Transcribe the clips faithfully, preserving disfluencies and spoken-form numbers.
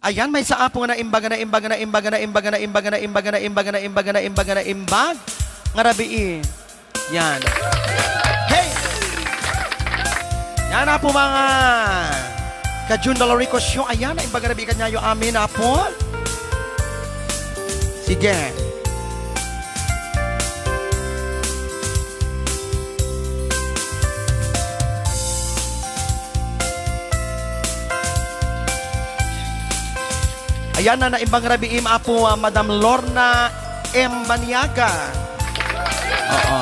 Ayan, maysa, Apo, nga naimbag, nga naimbag, nga naimbag, nga naimbag, nga naimbag, nga naimbag, nga naimbag, nga naimbag, nga naimbag, nga naimbag, nga naimbag, nga naimbag, nga naimbag. Yan. Hey! Yan, Apo, mga ka-June Dolorico Show. Ayan, naimbag nga rabii kaniayo amin, Apo. Sige. Ayan na, naimbag nga rabiim, Apo, ah, Madam Lorna M. Baniaga. Oo.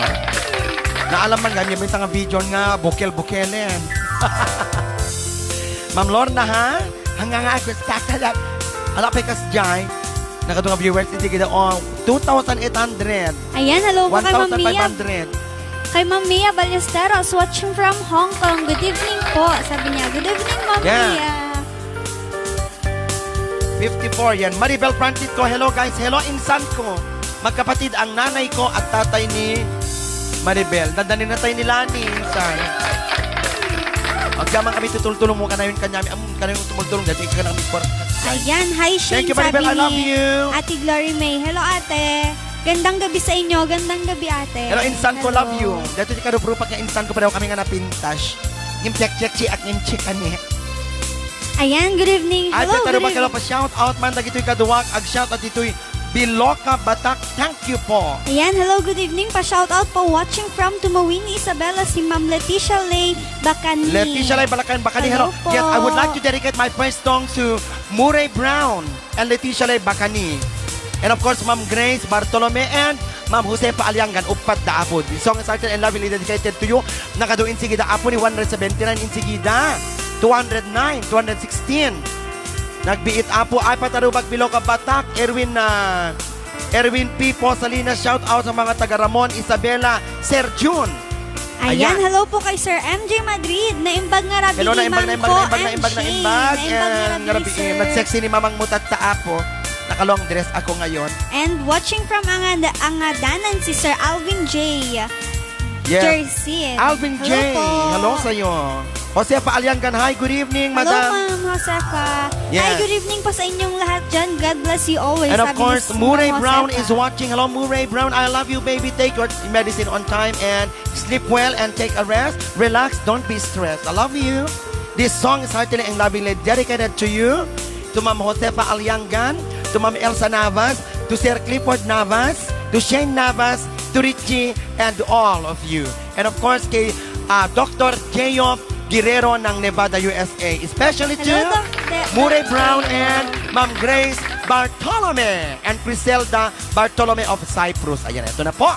Naalam man nga, may tanga video nga, bukel-bukelen. Ma'am Lorna, ha? Hanggang nga, gusto ka lang. Ala, pekas, Jai. Nakadunga viewers, hindi kita, oh, two thousand eight hundred. Ayan, hello po kay Ma'am Mia. One thousand five hundred. Kay Ma'am Mia Ballesteros, watching from Hong Kong. Good evening po, sabi niya. Good evening, Ma'am Mia. Yeah. Fifty-four, yan. Maribel Francisco, hello guys. Hello, insan ko. Magkapatid ang nanay ko at tatay ni Maribel. Dandanin na tayo ni Lani, insan. Agyaman kami tutultulong mo, kanayon kanyami, am, kanayon tumultulong, dati ka na kami por-, Ayan, hi, Shane, sabi ni Ate Glory May. Thank you, Maribel. I love you. Hello, ate. Gandang gabi sa inyo. Gandang gabi, ate. Hello, insan ko, love you. Hello. Dati ti karuprupak nga insan ko, pareho kami nga napintas. Ngem check-check si ak, ngem check ani. Ayan, good evening. Hello, good evening. Ay, Peter Rubakelo, pa-shout out man dagitoy kaduak, ag-shout out ditoy Biloca, Batac. Thank you po. Ayan, hello, good evening. Pa-shout out po, watching from Tumawini, Isabela, si Ma'am Leticia Lay Bacani. Leticia Lay Balacan, Bacani, hello. Hello po. Yes, I would like to dedicate my first song to Murray Brown and Leticia Lay Bacani. And of course, Ma'am Grace Bartolome and Ma'am Josefa Aliangan, uppat da, Apo. This song is heartily and lovingly dedicated to you. Nakadu insigida, Apo, ni one hundred seventy-nine insigida. Two hundred nine, two hundred sixteen. Nagbiit, Apo, ay, Patarubag, Biloca, Batac, Erwin, ah, Erwin P. Posalina, shout out sa mga taga Ramon, Isabela, Sir Jun. Ayan, ayan. Hello po kay Sir M J Madrid. Naimbag nga rabii. Hello, naimbag, naimbag, naimbag, naimbag, naimbag. Naimbag nga rabii, sir. Nag-sexy ni Mamang Mutat ta, Apo. Naka-long dress ako ngayon. And watching from Angada-, Angadanan, si Sir Alvin J. Yes. Jersey. Alvin J. Hello po. Hello sa'yo. Josefa Aliangan, hi, good evening, madam. Hello, Ma'am Josefa. Yes. Hi, good evening po sa inyong lahat dyan. God bless you always, sabi ni Ma'am Josefa. And of course, Murray Brown is watching. Hello, Murray Brown. I love you, baby. Take your medicine on time and sleep well and take a rest. Relax, don't be stressed. I love you. This song is heartily and lovingly dedicated to you, to Ma'am Josefa Aliangan, to Ma'am Elsa Navas, to Sir Clifford Navas, to Shane Navas, to Richie, and all of you. And of course, kay, ah, Doctor Geoff Guerrero ng Nevada, U S A. Especially to Murray Brown and Ma'am Grace Bartolome and Criselda Bartolome of Cyprus. Ayan, eto na po.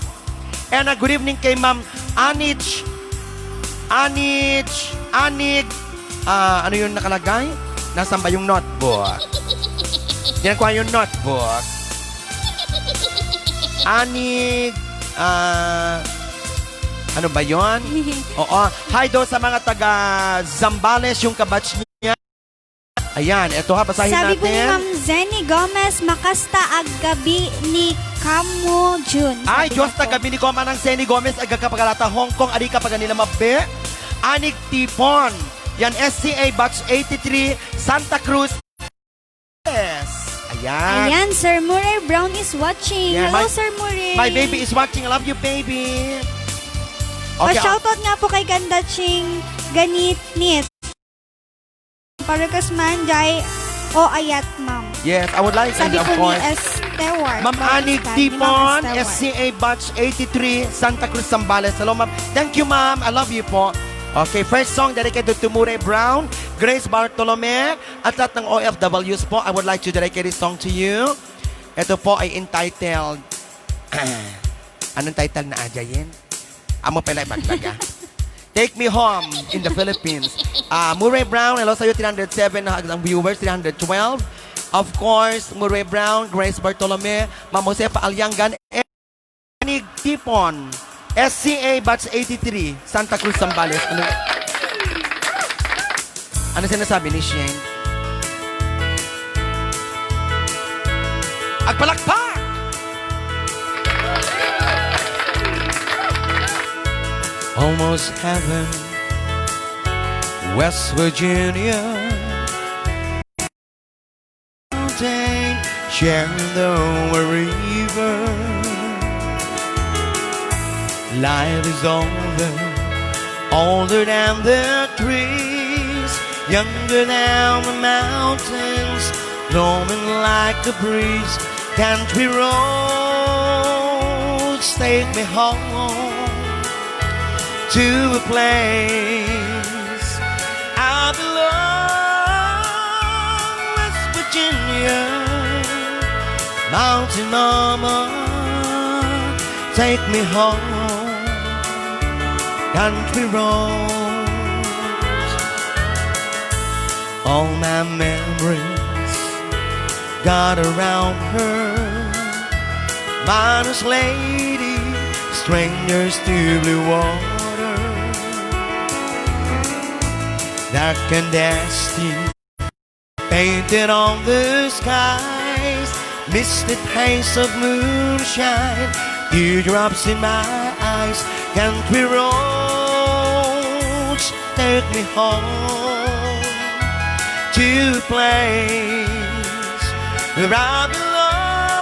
And, ah, good evening kay Ma'am Anij. Anij, Anig, ah, ano yung nakalagay? Nasaan ba yung notebook? Yan ko yung notebook. Anig, ah, ano ba yon? Oo. Hi daw sa mga taga Zambales, yung kabatch niya. Ayan, eto ha, basahin natin. Sabi po ni Ma'am Zenny Gomez, "Makasta a gabi ni Kamo Jun." Ay, Diyos, ta gabi ni Kamo, Manang Zenny Gomez, agka pagalata, Hong Kong, adi ka pa ganila mabbe. Anig Tipon. Yan, S C A Batch eighty-three, Santa Cruz. Yes. Ayan. Ayan, Sir Murray Brown is watching. Hello, Sir Murray. My baby is watching. I love you, baby. Okay, pa-shoutout nga po kay Ganda Ching Ganitnit. Parekas man, jay, o ayat, ma'am. Yes, I would like, and of course, Ma'am Anig Tipon, S C A Batch eighty-three, Santa Cruz, Zambales. Hello, ma'am. Thank you, ma'am. I love you po. Okay, first song dedicated to Murray Brown, Grace Bartolome, at lahat ng O F Ws po. I would like to dedicate this song to you. Ito po ay entitled, anong title na, Ajayin? Amo pala ibagbaga. Take Me Home in the Philippines. Ah, Murray Brown, hello sa'yo, three hundred seven na ang viewers, three hundred twelve. Of course, Murray Brown, Grace Bartolome, Ma'am Josefa Aliangan, Enig Tipon, S C A Batch eighty-three, Santa Cruz, Zambales. Ano, ano sinasabi ni Shane? Agpalakpak! Almost heaven, West Virginia. Shenandoah River. Life is older, older than the trees, younger than the mountains, blowing like a breeze. Country roads take me home to a place I belong, West Virginia. Mountain mama, take me home. Country roads, all my memories gather around her. Miner's lady, strangers to blue water. Dark and dusty, painted on the skies. Misty haze of moonshine, teardrops in my eyes. Country roads, take me home to a place where I belong.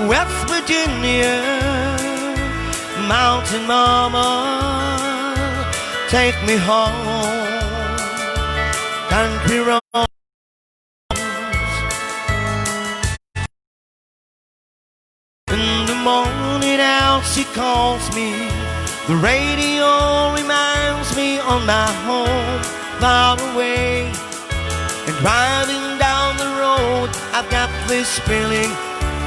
West Virginia, mountain mama, take me home. Country roads. In the morning, Elsie calls me. The radio reminds me of my home far away. And driving down the road, I've got this feeling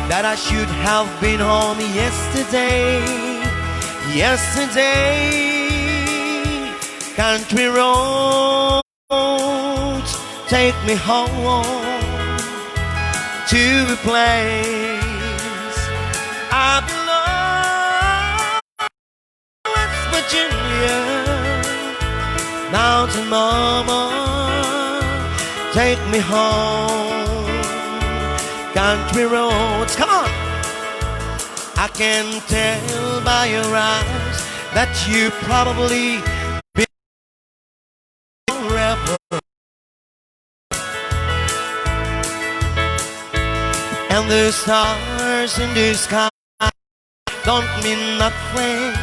that I should have been home yesterday. Yesterday, country roads, take me home to a place I belong. West Virginia, mountain mama, take me home. Country roads, come on. I can tell by your eyes that you probably been forever. And the stars in the sky don't mean nothing.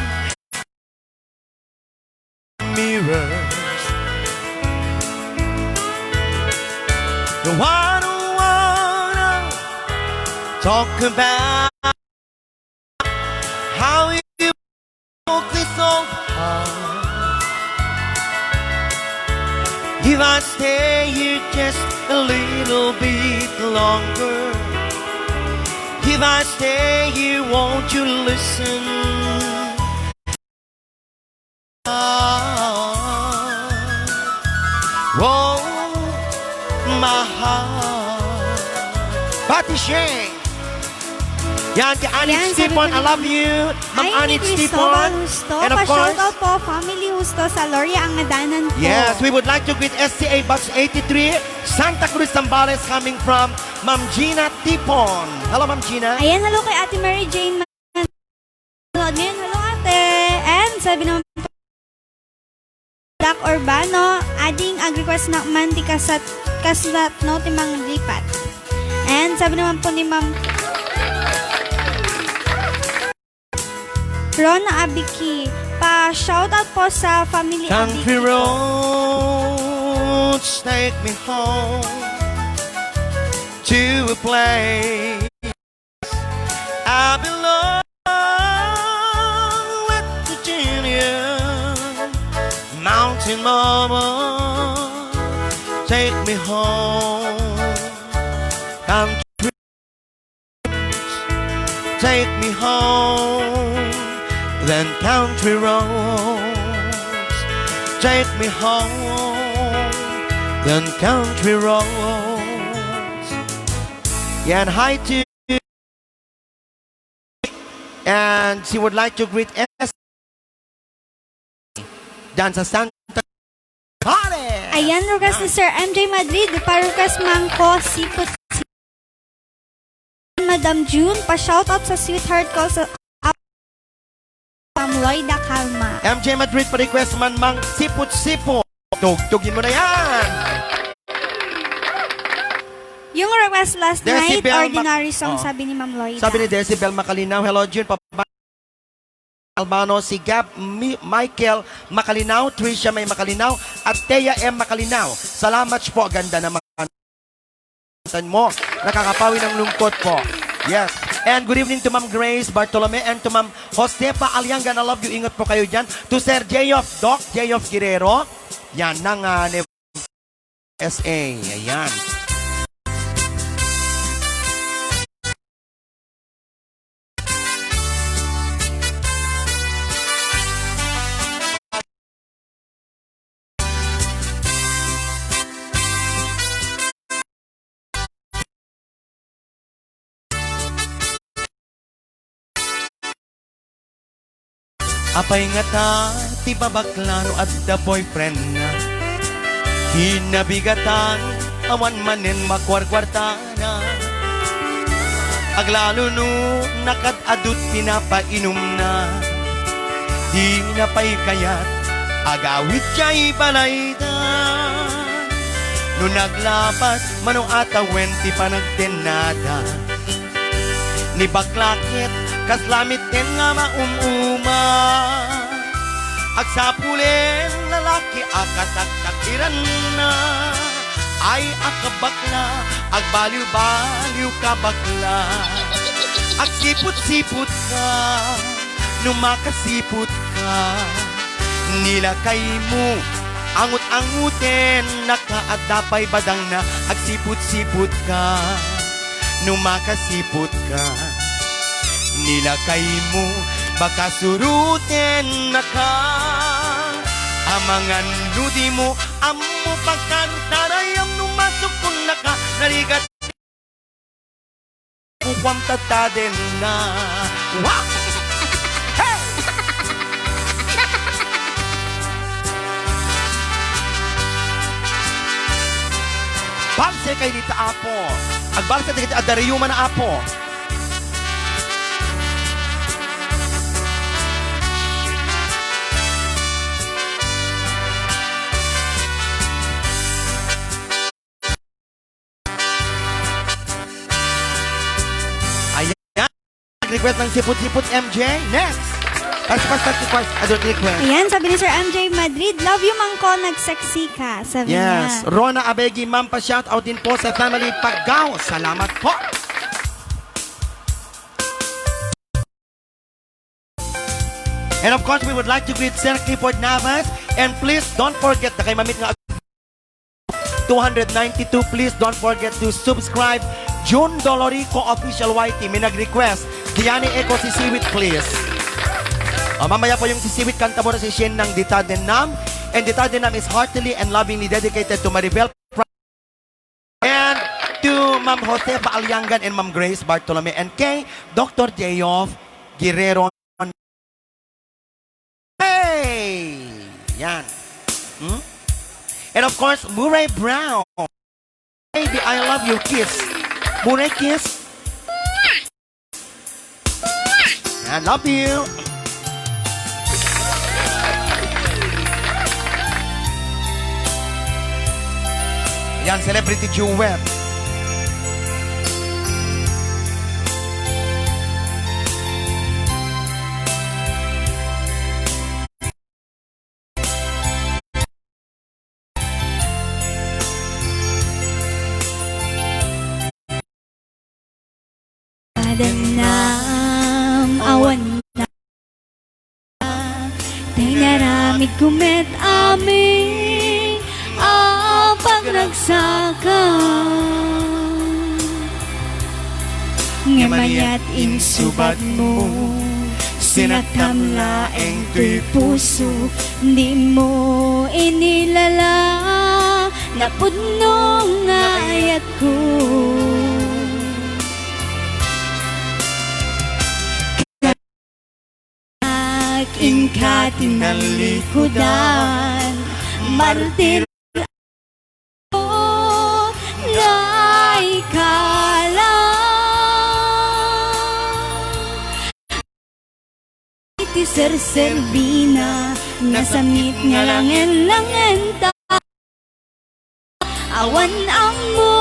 Mirrors. The one who wanna talk about how you broke this old heart. If I stay here just a little bit longer, if I stay here, won't you listen? Ah, oh, my heart. Pati Shane. Yan, kay Annie Stipon, I love you. Ma'am Annie Stipon. And of course, pa-shoutout po, family Justo sa Loria Angadanan po. Yes, we would like to greet S C A Batch eighty-three, Santa Cruz, Zambales, coming from Ma'am Gina Tipon. Hello, Ma'am Gina. Ayan, hello kay Ate Mary Jane. Nanonood ngayon. Hello, ate. And sabi naman po, Doc Urbano, ading ag-request na man ti kasat, kasat, no, ti manglipat. And sabi naman po ni Ma'am Rona Abiki, pa-shoutout po sa family Abiki po. Country roads take me home to a place I belong, West Virginia. Mountain mama, take me home. Country roads, take me home. Then country roads, take me home. Then country roads. Yan, hi to And she would like to greet S dyan sa Santa Pare. Ayan, request ni Sir M J Madrid, pa-request man ko, sipot, Madam June, pa-shoutout sa sweetheart ko sa Ma'am Loida Calma. M J Madrid, pa-request man mang sipot-sipot. Tugtugin mo na yan. Yung request last night, Decibel Mac-, Ordinary Song, oh. Sabi ni Ma'am Lloyda. Sabi ni Decibel Makalinaw, "Hello, Jun, papa-, Albano, si Gab, Mi-, Michael Makalinaw, Tricia May Makalinaw, at Thea M Makalinaw. Salamat po, ganda naman." Tan mo, nakakapawi ng lungkot po. Yes. And good evening to Ma'am Grace Bartolome and to Ma'am Josefa Aliangan. I love you. Ingat po kayo dyan. To Sir Geoff, Doc Geoff Guerrero. Yan, ng, ah, Nueva Ecija. Ayan. Apay ngata ti babakla no adda boyfriendna? Kinabigatan, awan manen makuarkuartana. Aglalo no nakad-adut ti napainumna. Dina pay kayat agawid jay balayda. No naglapas, mano a tawen ti panagtennada. Ni bakla ket kasla metten nga maum-uma. Agsapulen lalaki a kasaksakiranna. Ay a kabakla, agbaliw-baliw ka bakla. Agsiput-siput ka, no makasiput ka. Ni lakaymo, angut-anguten naka, adda pay badangna, agsiput-siput ka. No makasiput ka, ni lakaymo, baka suruten naka. Amangan no dimo ammo pagkartarayam no masukkon naka, narigat kukuam tattaden na. Wow! Hey! Balse kay dita, Apo. Agbalse dagiti adda riyuma na, Apo. Ayan. Request ng Siput-Siput, M J. Next. Paspas, paspas, paspas. Adult request. Ayan, sabi ni Sir M J Madrid, "Love you, Mangko, nagseksi ka," sabi niya. Yes. Rona Abegi, Ma'am, pa-shoutout din po sa family Paggaw. Salamat po. And of course, we would like to greet Sir Clifford Navas. And please don't forget, dakay mamit nga two hundred ninety-two, please don't forget to subscribe. June Dolorico Official Y T, may nag-request. Diani Eco, Sisiwit, please. O, mamaya po yung Sisiwit, kanta mo na si Shen ng Dita Denam. And Dita Denam is heartily and lovingly dedicated to Maribel and to Ma'am Josefa Aliangan and Ma'am Grace Bartolome and kay Doctor Geoff Guerrero. Hey! Yan. Hmm? And of course, Murray Brown. Baby, I love you. Kiss. Murray, kiss. I love you. Yan, celebrity duet. Adannam awan na. Tay naramid ko met amin a pagnagsaka. Ngem aniat insubadmo, sinaktam laeng toy puso, dimo inilala, napudno nga ayatko. Inka ti nalikudan, martir nga ikala. Iti serserbina, nasamit nga langen-langen ta. Awan ammo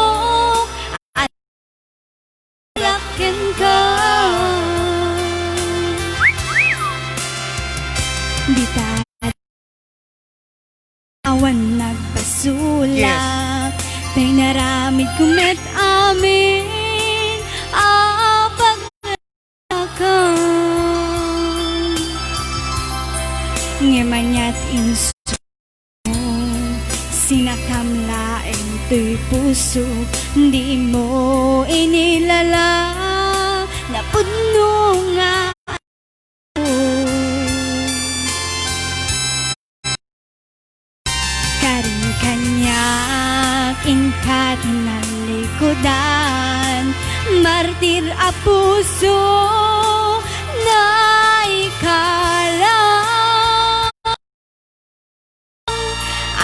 Inaramidko met amin a pagrakam. Ngem aniat inso, sinakam laeng toy puso, dimo inilala, napudno nga Karin kaniak inka ti nalikudan, martir a puso, naikala.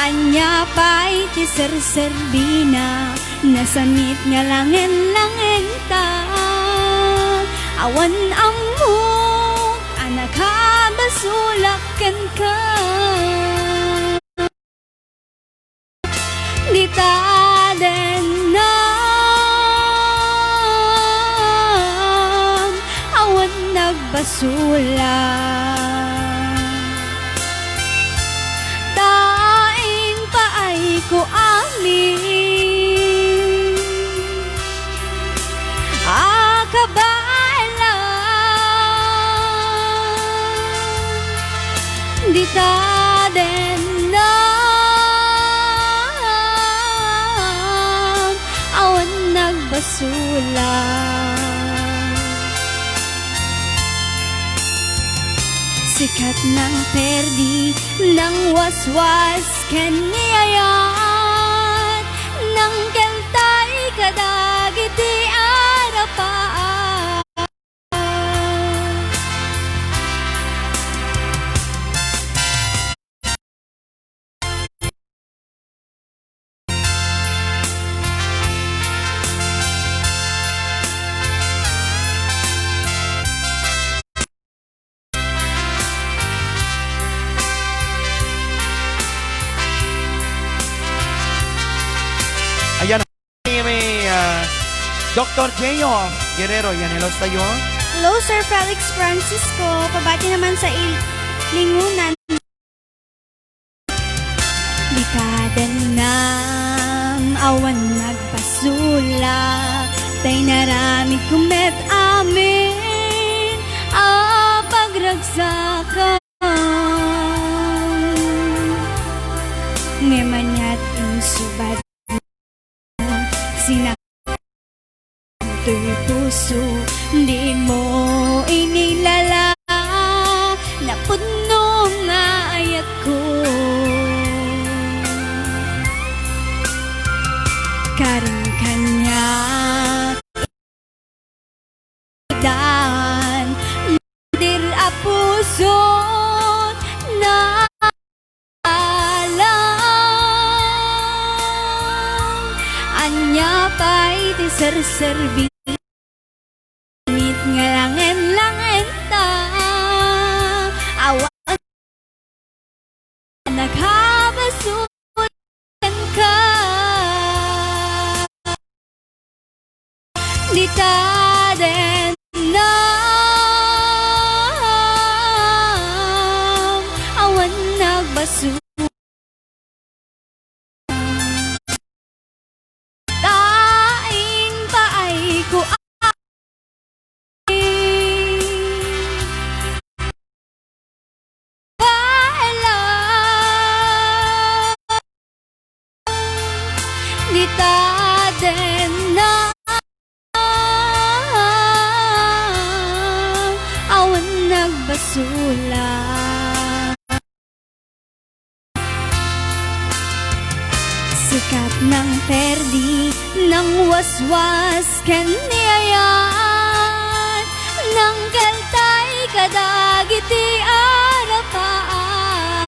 Ania pay ti serserbina, nasamit nga langen-langenta. Awan ammok a nakabasolak kenka. Dita dennam, awan nagbasolak. Ta inpaayko amin a kabaelan. Dita dennam, awan nagbasolak. Sikat nang perdi, nang waswas ken ni ayat, nang keltay kadagiti arapaak. Ayan, may, ah, Doktor Jeyo Guerrero, yan, hello sa'yo. Hello, Sir Felix Francisco. Pabati naman sa il-, lingunan. Dita dennam, awan nagbasolak, ta inaramidko met amin a pagragsakam. Ngem aniat insubad, sinak- Toy puso, dimo inilala, napudno nga ayatko. Karin kaniak dan, dir a puso, na Alam, ania pay ti serserbi, mit nga langen-langenta, awan naghabasol kenka. Dita dennam, awan nagbasolak. Ta inpaayko a Baelan, dita dennam, awan nagbasolak. Sikat nang perdi, nang waswas ken ni ayat, nang keltay kadagiti arapaak.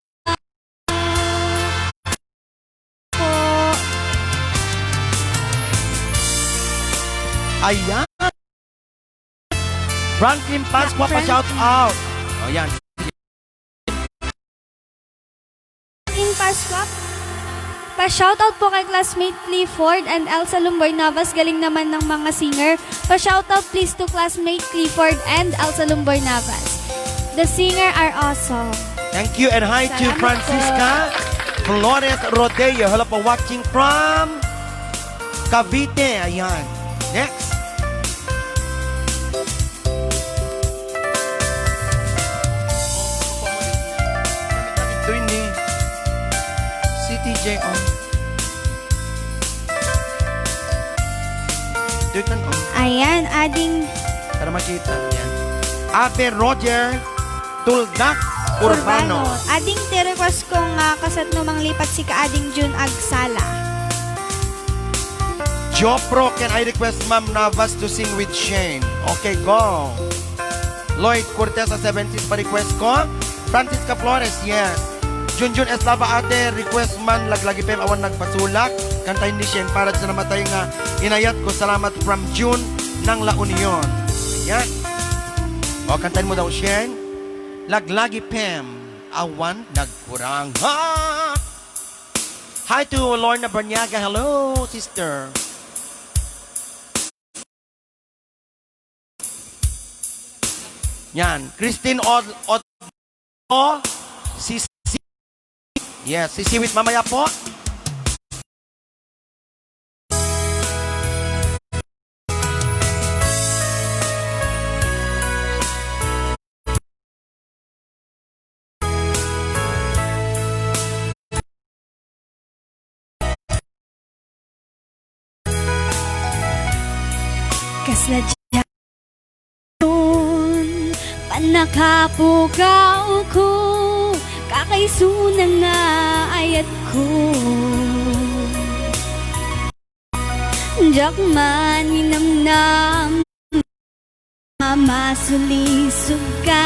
Ayan. Franklin Pascua, Franklin. Pa-shout out. O, yan. Franklin Pascua, pa-shout out po kay classmate Clifford and Elsa Lumboy Navas, galing naman ng mga singer. Pa-shout out please to classmate Clifford and Elsa Lumboy Navas. The singer are awesome. Thank you and hi to Salamat po. Francisca Flores Rodeo. Hello po, watching from Cavite, ayan. Next. Ito ni City J O. Ito, oh. Ayan, ading Para makita. Ayan. Ate Roger Tuldak Urbano. Urbano. Ading ti request ko nga kasano manglipat si Kaading Jun Agsala. Jopro, can I request Ma'am Navas to sing with Shane? Okay, go. Lloyd Cortez a seven six pa request ko. Francisca Flores, yes. Junjun Eslava, ate, request man, Laglagi Pem, awan nagpasulak. Kanta ni Shane para sa namatay nga inayat ko. Salamat from June ng La Union. Yan. O, kantahin mo daw, Shane. Laglagi Pem, awan nagkurang. Ha! Hi to Lorna Barniaga. Hello, sister. Yan. Christine Od-, Od-, Sisi. Yes, sisiwit mamaya po. Kasla diay pannakapugawko, kakaisuna nga ayatko. Diak man ninamnam a masulisogka,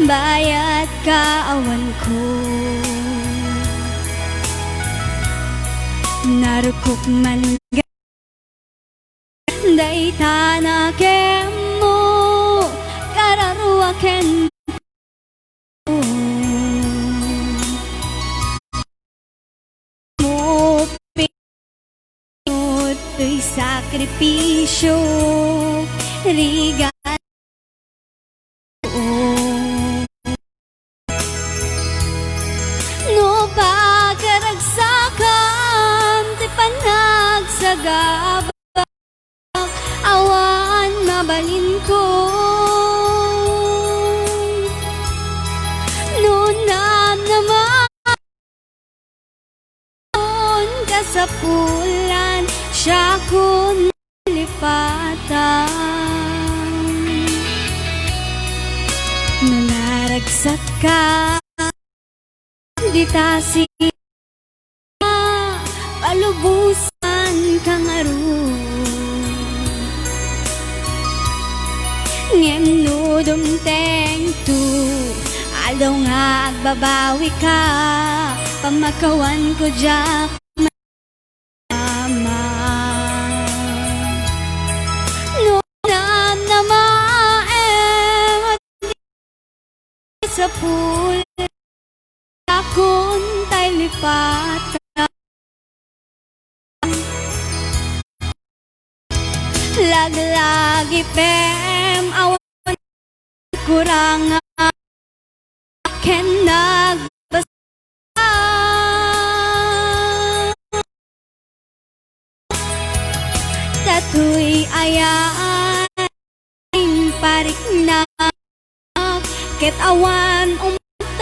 bayat kaawanko. Narukok man dayta nakemmo, kararua ken mo pinuttoy sakripisio, rigat No pakaragsakan ti panagsagabak, awan mabalinko. No namnama, kasapulan, siakon lipatan. No naragsatka, dita sika, palubosan ka ngarud. Ngem no dumtengto, aldaw nga agbabawika, pamakawanko diak Ama. No namnamaem a di sapul-, akon tay lipatan. Laglagipem awan kurang ken nagbasa. Datoy aya impariknak ket awan umtak.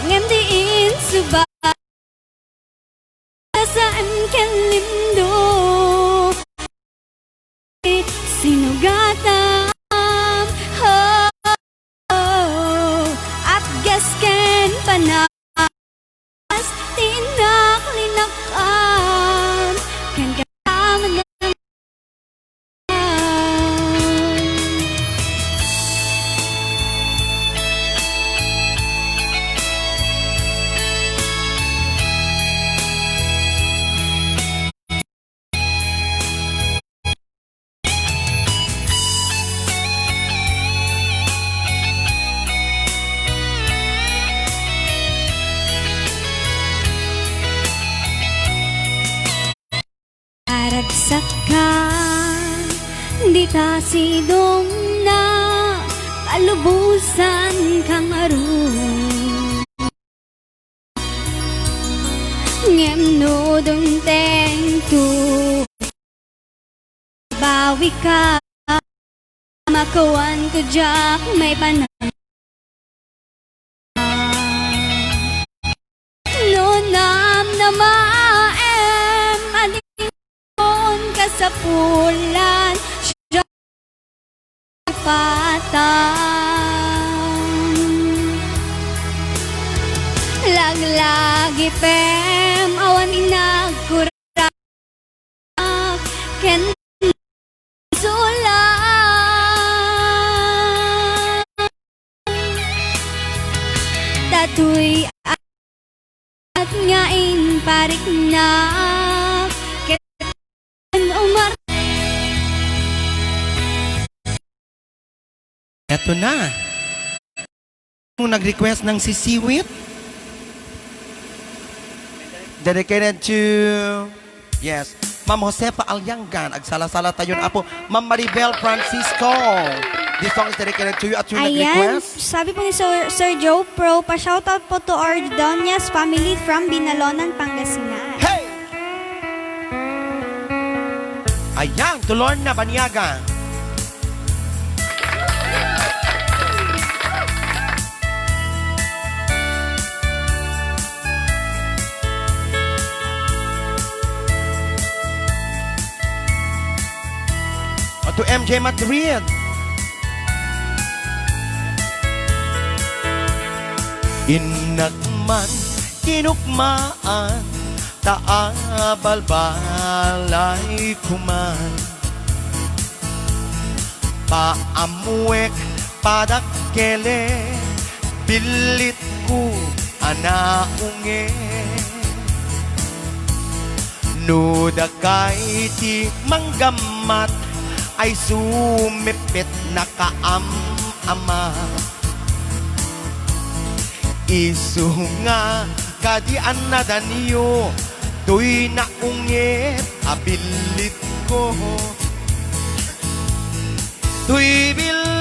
Ngem di insuba, tasaem ken limdo. Sinugatam, oh, oh, atgas ken panas, ti innak linakam, ken kaman Aragsakka, dita sidongna, palubosanka ngarud. Ngem no duntengto, bawika, makawanko diak maipanan. No namnamaem a dinton kasapulan, siak patang. Laglagipem awan inagkurak ken sulat. Datoy at nga inpariknak ken umar- Eto na. Kung nag-request ng sisiwit, dedicated to, yes, Ma'am Josefa Aliangan. Agsala-sala tayon, Apo. Ma'am Maribel Francisco. This song is dedicated to you at your Ayan, nag-request. Sabi po ni Sir, Sir Joe Pro, pa-shoutout po to Ordonez family from Binalonan, Pangasinan. Hey! Ayan, to Lorna Baniaga. Ato M J Madrid. Innak man tinukmaan ta abalbalay kuman. Paammuek, padakkelek, billitko a naungek. No dakay ti manggammat ay sumippit nakaam-ama. Isu nga kadi annadanyo, toy naungek a billitko. Toy billitko,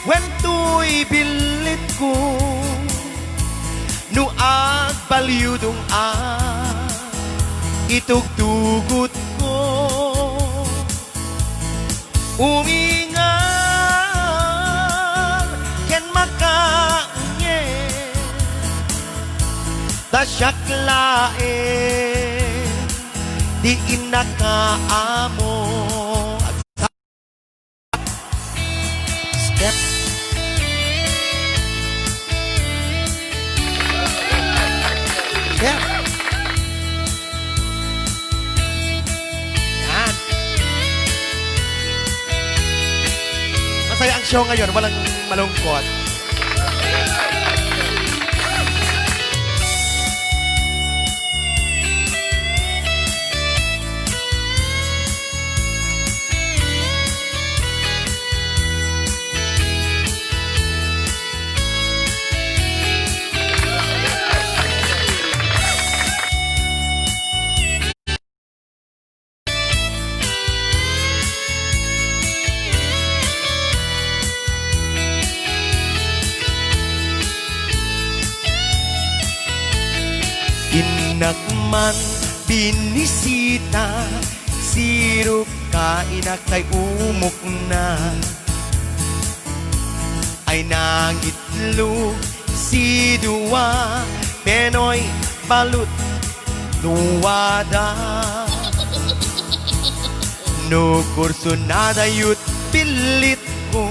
wen toy billitko. No agbalyudong a itugtugotko. Umingan ken makaungek, ta siak laeng ti innak a ammo. Step. Step. Yan. Masaya ang show ngayon, walang malungkot. Innak man binisita, sirupka inak tay umukna. Ay nangitlo sidua, penoy balut duada. No kursunada yo't billitko,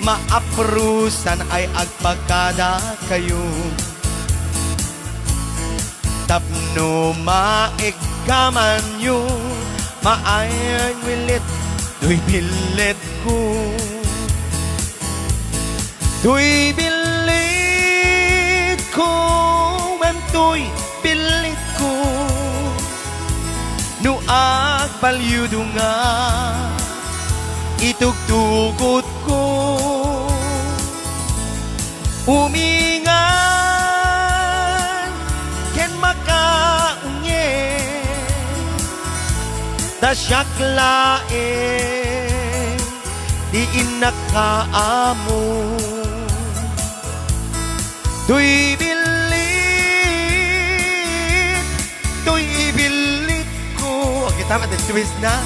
maaprusan ay agpakadakayo. Tapno maeggamanyo, maayngwilit toy billitko. Toy billitko, wen toy billitko. No agbalyudo nga itugtugotko, umingan ken makaungek, ta siak laeng ti innak a ammo. Toy billit Twist na.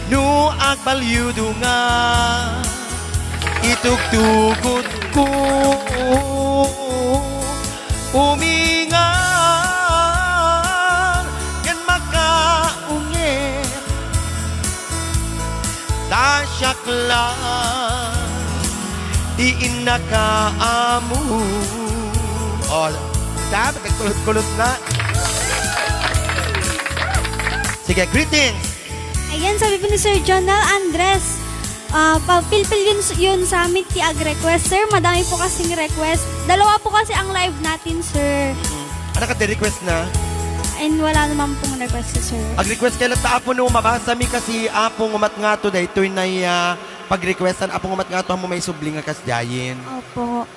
No agballiwdo nga itugtugotko, umingar ken makaungit, ta siak la ti innaka a mu. Oh, ta, nagkulot-kulot na. Sige, greetings. Ayan, sabi po ni Sir Jonel Andres, ah, pa-, pilpil yun, yun sa amin ti ag-request, sir. Madami po kasing request. Dalawa po kasi ang live natin, sir. Mm. Ano ka, request na? And wala naman pong request, sir. Ag-request kay latta, Apo, no, mabasa mi kasi, Apo, ngumat ngato, daytoy na, ah, pag-requestan, Apo, ngumat ngato, mo may subli nga kasdiayen. Opo.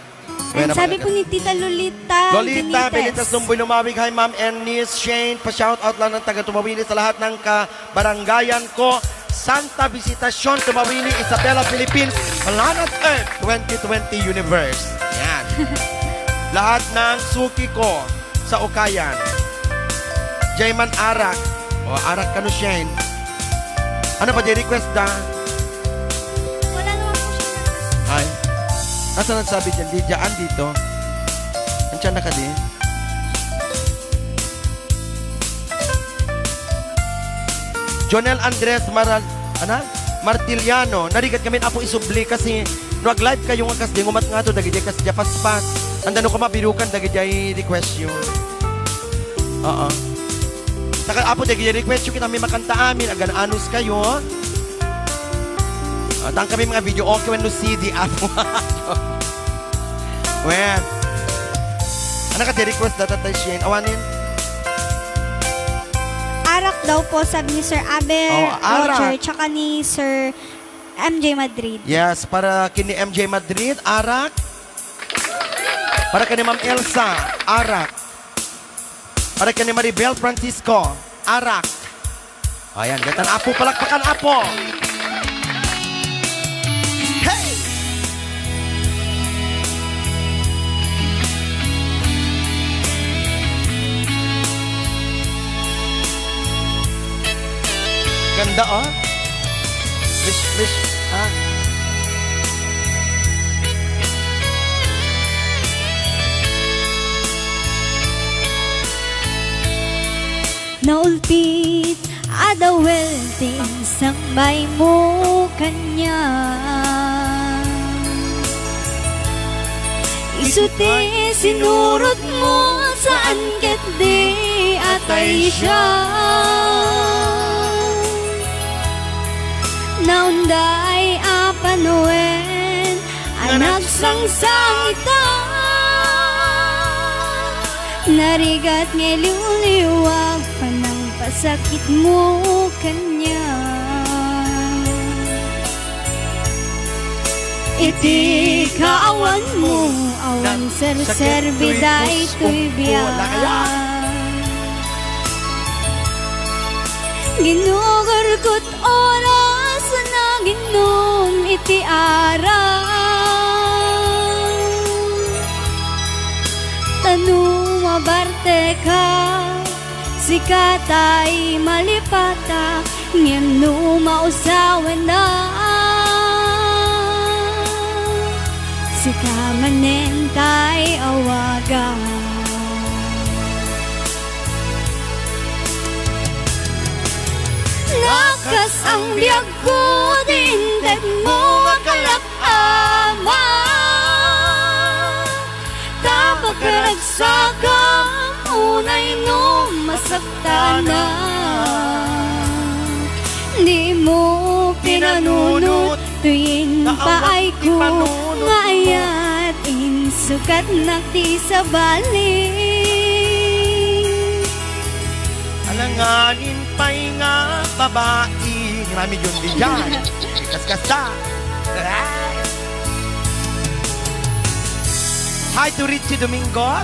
Well, And sabi napaka- po ni Tita Lolita Lolita, Benitez. Benitez Lumboy Lumawig. Hi, Ma'am Ennis Shane. Pa-shout out lang ng taga Tumawini sa lahat ng kabarangayan ko. Santa Visitacion, Tumawini, Isabela, Philippines. Planet Earth twenty twenty Universe. Yan. Lahat ng suki ko sa Ukayan. Jayman Arak. O, Arak kano, Shane. Ano pa di request da? Wala naman po siya. Ay. Asa nagsabi dyan? Di dyan, dito. Andiyan na ka di? Jonel Andres Maral-, ana? Martiliano, narigat kami, Apo, isubli kasi no ag-live kayo nga kasdi, ngumat ngato dagiti kasdi a paspas. Anda no kamabirukan dagiti request yo. Oo. Saka, Apo, dagiti request yo, kita mi makanta amin, agan-anos kayo. Ah, tan kami mga video, okay, wenno C D, Apo. Wen. Ano ka, di request data tayo, Shane? Awanin? Arak daw po, sabi ni Sir Abel Oh, Arak. Roger, tsaka ni Sir M J Madrid. Yes, para kini M J Madrid, Arak. Para kini Ma'am Elsa, Arak. Para kini Maribel Francisco, Arak. Ayan, gatan, Apo, palakpakan, Apo. Hey! Ganda, oh. Miss, miss, ha? Naulpit a dawel ti insambay mo kaniak. Isu ti sinurot mo, saan ket di atay siak. Naunday a panawen a nagsangsangita. Narigat nga iliwliwag panangpasakit mo kaniak. Iti kaawan mo, awan serserbi daytoy biag. Ginugurkot oras a naginom iti arak. Ta no mabarteka, sika tay malipata, ngem no mausawenna, sika manen tay awaga. Nakas ang biagko, di inted mo nga kalak-ama. Ta pagkaragsakam, unay no masaktanak. Di mo pinanunot, tuwing paayko nga ayat, insukatnak ti sabali. Alanganin pay nga babai ni Mami Jundy dyan. Kaskasta. Hi to Richie Domingo.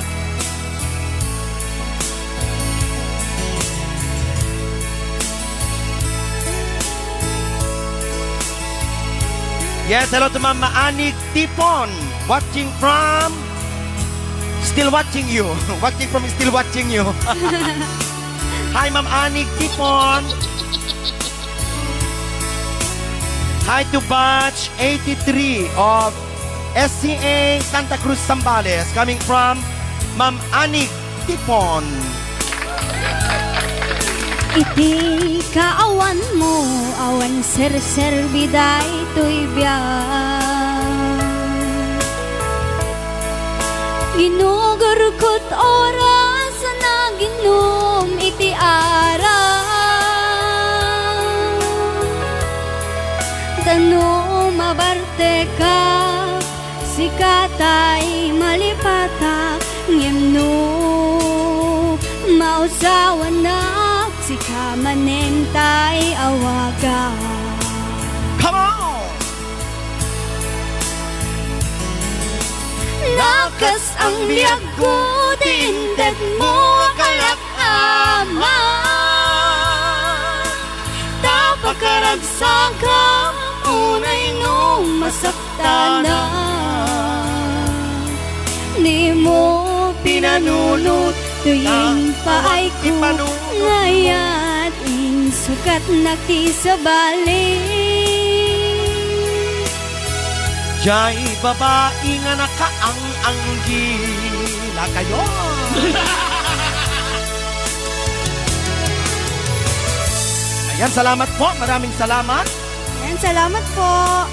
Yes, hello to Mama Anig Tipon. Watching from, still watching you. Watching from, still watching you. Hi, Ma'am Anig Tipon. Hi to batch eighty-three of S C A Santa Cruz, Zambales, coming from Ma'am Anig Tipon. Iti kaawanmo, awan serserbi daytoy biag. Ginugurkot oras a naginom iti arak. Ta no mabarteka, sika tay malipatak, ngem no mausawanak, sika manen tay awagak. Come on! Nakasang biagko ti intedmo, kalak ama. Ta pakaragsakam unay no masaktanak. Dimo pinanunot toy impaayko, ngayat insukatnak ti sabali. Jay babai nga nakaang-anggila kayo. Ayan, salamat po. Maraming salamat. Ayan, salamat po.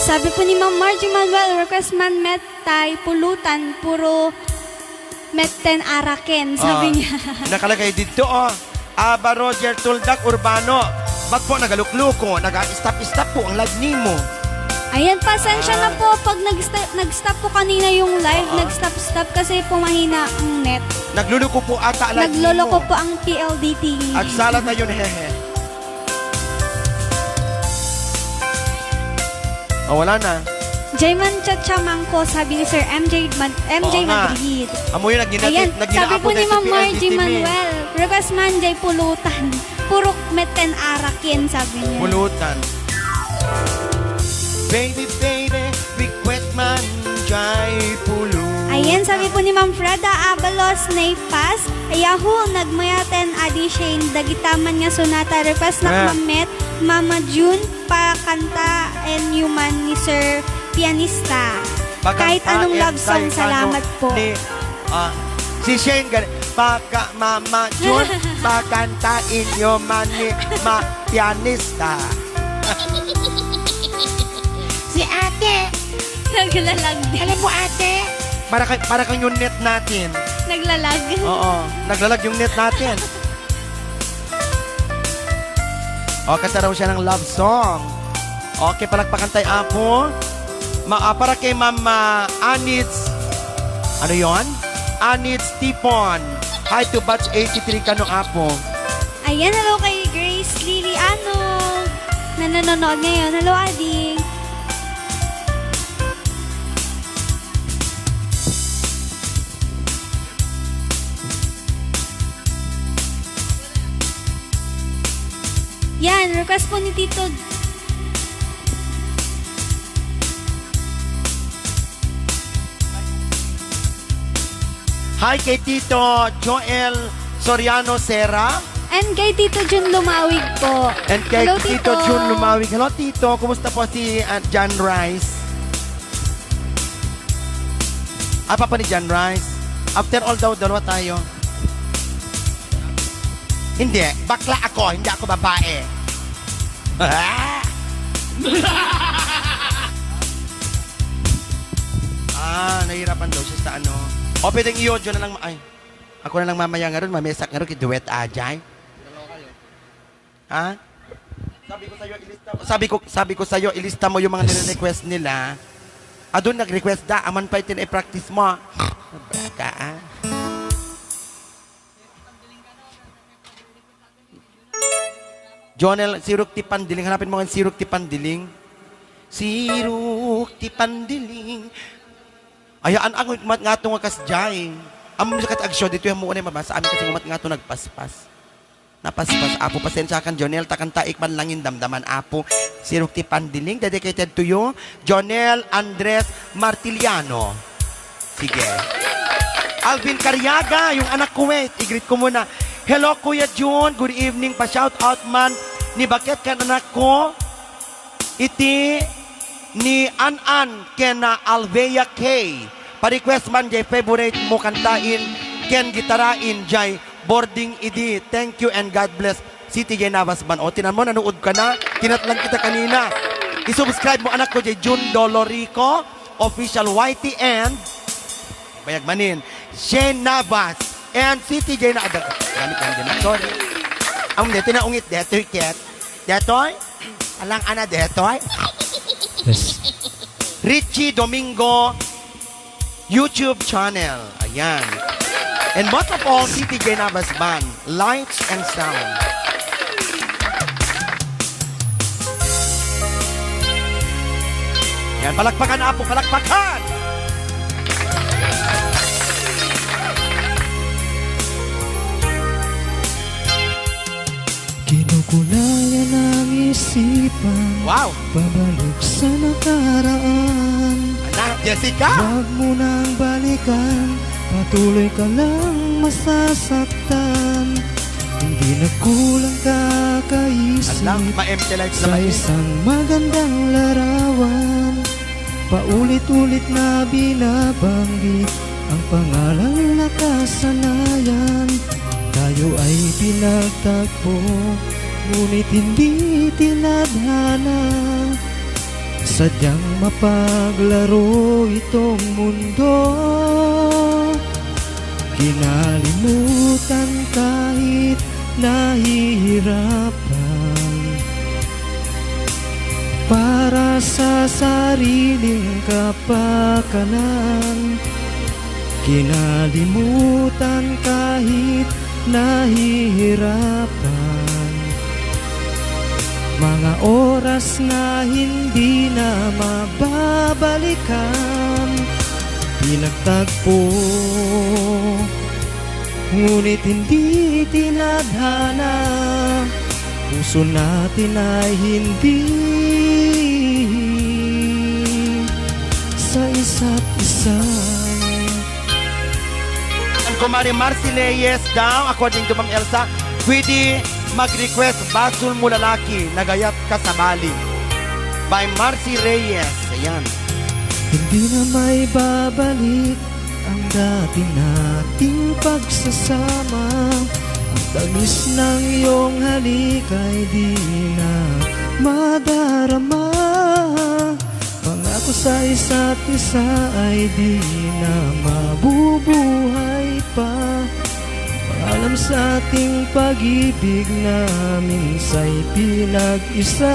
Sabi po ni Ma'am Margie Manuel, request man met tay pulutan, puro metten araken, sabi Ah, niya. Nakalagay dito, oh. Aba Roger Tuldak Urbano. Ba't po nagalukluko? Naga-stop-stop po ang live nimo. Ayan, pasensya na Ah. po pag nag-sta-, nag-stop po kanina yung live, Ah. nag-stop-stop kasi po mahina ang net. Nagluluko po ata live Nagloloko nimo. po ang P L D T. Agsala tayo, hehe. Ah, wala na. Jayman Chachamangco, sabi ni Sir M J Man-, M J Oo nga. Madrid. Amo yun, nagina-, Ayan, nagina-, sabi apo po ni dahil sa Ma'am Margie P L D T V. Manuel, request man jay pulutan. Purok meten arakin, sabi niya. Pulutan. Baby, baby, request man jay pulutan. Ayan, sabi po ni Ma'am Freda Abalos Neipas, Yahoo, nagmayaten a di Shane, dagita man nga sonata, request na Ah. Ma'am Met, Mama June, pakantaenyo man ni Sir Pianista. Kahit anong love song, salamat po. Ni, ah, si Shane, gali-, paka-, Mama June, pakantaenyo man ni Ma-, Pianista. Si ate. Naglalag din. Alam mo, ate? Para kay, para kang yung net natin. Naglalag. Oo, naglalag yung net natin. O, kanta raw siya ng love song. Okay, palakpakan tayo, Apo. Ma-, ah, para kay Ma'am, ah, Anits. Ano yon? Anits Tipon. Hi to batch eighty-three kano, Apo. Ayan, hello kay Grace Lily Anog. Na nanonood ngayon. Hello, Ading. Yan, request po ni Tito. Hi kay Tito Joel Soriano Serra. And kay Tito Jun Lumawig po. And kay Hello, Tito Tito. Jun Lumawig. Hello, Tito. Kumusta po si, ah, John Rice? Ah, papa ni John Rice. After all daw, dalawa tayo. Hindi. Bakla ako. Hindi ako babae. Ah, nahihirapan daw siya sa ano. O, pwedeng i-audio na lang. Ay, ako na lang mamaya nga ron. Mamesak nga ron. Kiduet, ajay. Ha? Sabi ko sa'yo, ilista mo. Sabi ko, sabi ko sa'yo, ilista mo yung mga nire-request nila. Adun nag-request da, aman pa itin i-practice mo. Baka, ah. Jonel, sirok ti pandiling. Hanapin mo nga sirok ti pandiling. Sirok ti pandiling. Ayaan ang umat nga ato nga kasjay. Ammo sa kat agsyo, dito yung muna yung mabasa. Amin kasi umat nga ato nagpaspas. Napaspas, Apo. Pasensya kan, Jonel. Takan taik man langin damdaman, Apo. Sirok ti pandiling. Dedicated to you, Jonel Andres Martiliano. Sige. Alvin Cariaga, yung anak ko, wait. I-greet ko muna. Hello, Kuya Jun. Good evening. Pa-shout out man ni Baket ken anakko, iti ni An-an ken Alvea K. Pa-request man jay favorite mo kantaen ken gitaraen jay boarding idi. Thank you and God bless. City jay Nabas man. O, tinan mo, nanuod ka na. Kinatlan kita kanina. I-subscribe mo, anakko, jay June Dolorico Official Y T and Bayag manin, Shane Navas, and City J na, ada, gamit lang din, sorry. Ang detoy naungit, detoy ket. Detoy? Alang ana, detoy? Yes. Richie Domingo YouTube channel. Ayan. And most of all, City J Navas Band. Lights and sound. Yan, palakpakan, Apo, palakpakan! Kinukulayan ang isipan. Wow! Pabalik sa nakaraan. Anak, Jessica! Huwag mo nang balikan. Patuloy ka lang masasaktan. Hindi na kulang kakaisip. Ala, ma-empty life sa naman eh. Isang magandang larawan. Paulit-ulit na binabanggit ang pangalang nakasanayan. Tayo ay pinagtagpo, ngunit hindi tinadhana. Sadyang mapaglaro itong mundo. Kinalimutan kahit nahihirapan para sa sariling kapakanan. Kinalimutan kahit nahihirapan. Mga oras na hindi na mababalikan. Pinagtagpo, ngunit hindi tinadhana. Puso natin ay hindi sa isa't isa. Ang kumare Marcy Reyes daw, according to Ma'am Elsa, pwede mag-request Basol Mo Lalaki, Nagayat Ka sa Bali. By Marcy Reyes. Ayan. Hindi na maibabalik ang dati nating pagsasama. Ang tamis ng iyong halik ay di na madarama. Pangako sa isa't isa ay di na mabubuhay pa. Paalam sa ating pag-ibig na minsa'y pinag-isa.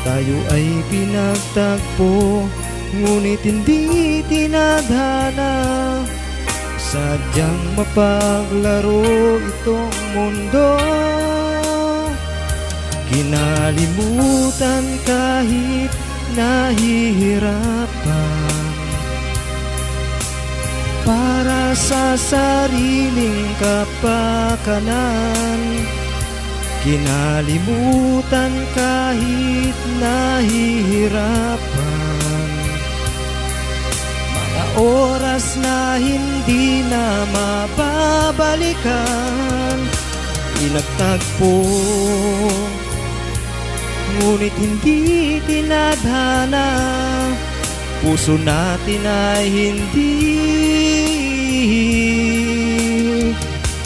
Tayo ay pinagtagpo, ngunit hindi tinadhana. Sadyang mapaglaro itong mundo. Kinalimutan kahit nahihirapan. Para sa sariling kapakanan. Kinalimutan kahit nahihirapan. Mga oras na hindi na mababalikan. Pinagtagpo, ngunit hindi tinadhana. Puso natin ay hindi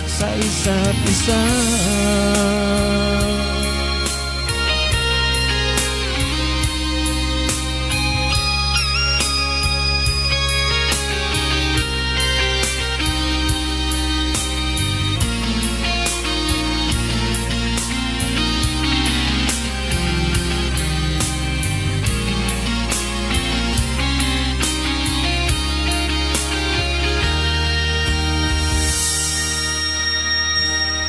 sa isa't isa.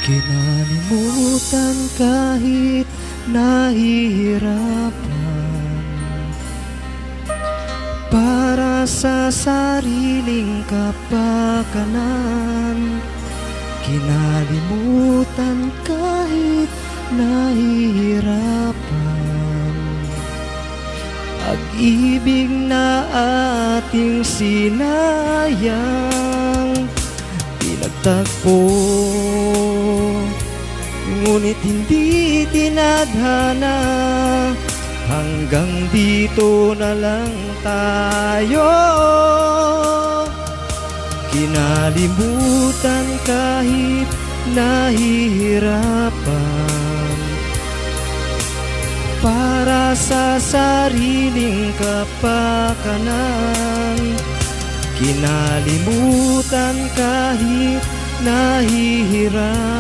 Kinalimutan kahit nahihirapan. Para sa sariling kapakanan, kinalimutan kahit nahihirapan. Pag-ibig na ating sinayang, pinagtagpo, Ngunit hindi tinadhana, hanggang dito na lang tayo. Kinalimutan kahit nahihirapan. Para sa sariling kapakanan, kinalimutan kahit nahihirapan.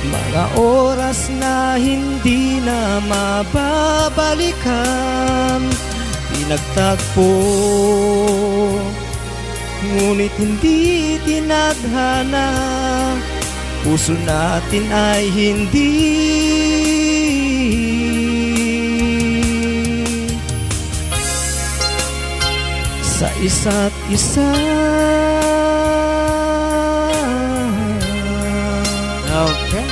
Mga oras na hindi na mababalikan, pinagtagpo, ngunit hindi tinadhana. Puso natin ay hindi sa isa't isa. Okay.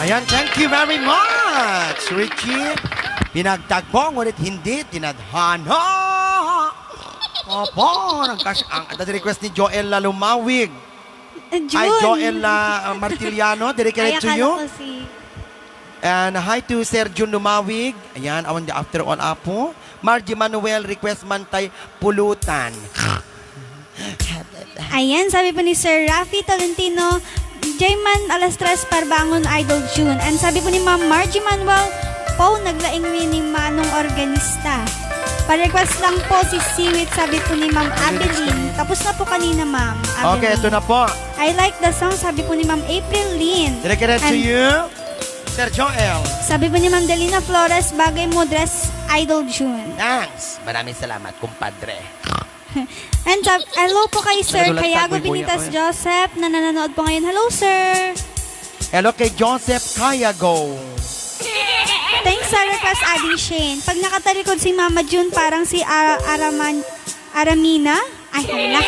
Ayan, thank you very much, Richie. Pinagtagpo, ngunit hindi tinadhana. Opo, nagkas-, ang, ang request ni Joel la Lumawig. Ay, Jun. Joel la, uh, Martiliano, dedicated to you. Ay, akala ko si And hi to Sir Jun Lumawig. Ayan, awan di after all, apo. Margie Manuel, request man tay pulutan. Ayan, sabi po ni Sir Rafi Tolentino, "Jayman, alas tres, parbangon, Idol Jun." And sabi po ni Ma'am Margie Manuel, "Pau, naglaing mi ni Manong Organista. Pa-request lang po si Siwit," sabi po ni Ma'am Adeline. Tapos na po kanina, Ma'am Adeline. Okay, ito na po. "I like the song," sabi po ni Ma'am April Lynn. Dedicated to you, Sir Joel. Sabi po ni Ma'am Delina Flores, "Bagay mo dress, Idol Jun." Thanks. Maraming salamat, kumpadre. And sab-, hello po kay Sir Kayago Binitas Joseph na nanonood po ngayon. Hello, sir. Hello kay Joseph Kayago. Thanks sa request, Adi Shane. Pag nakatalikod si Mama June, parang si Ara-, Araman-, Aramina. Ay, hala.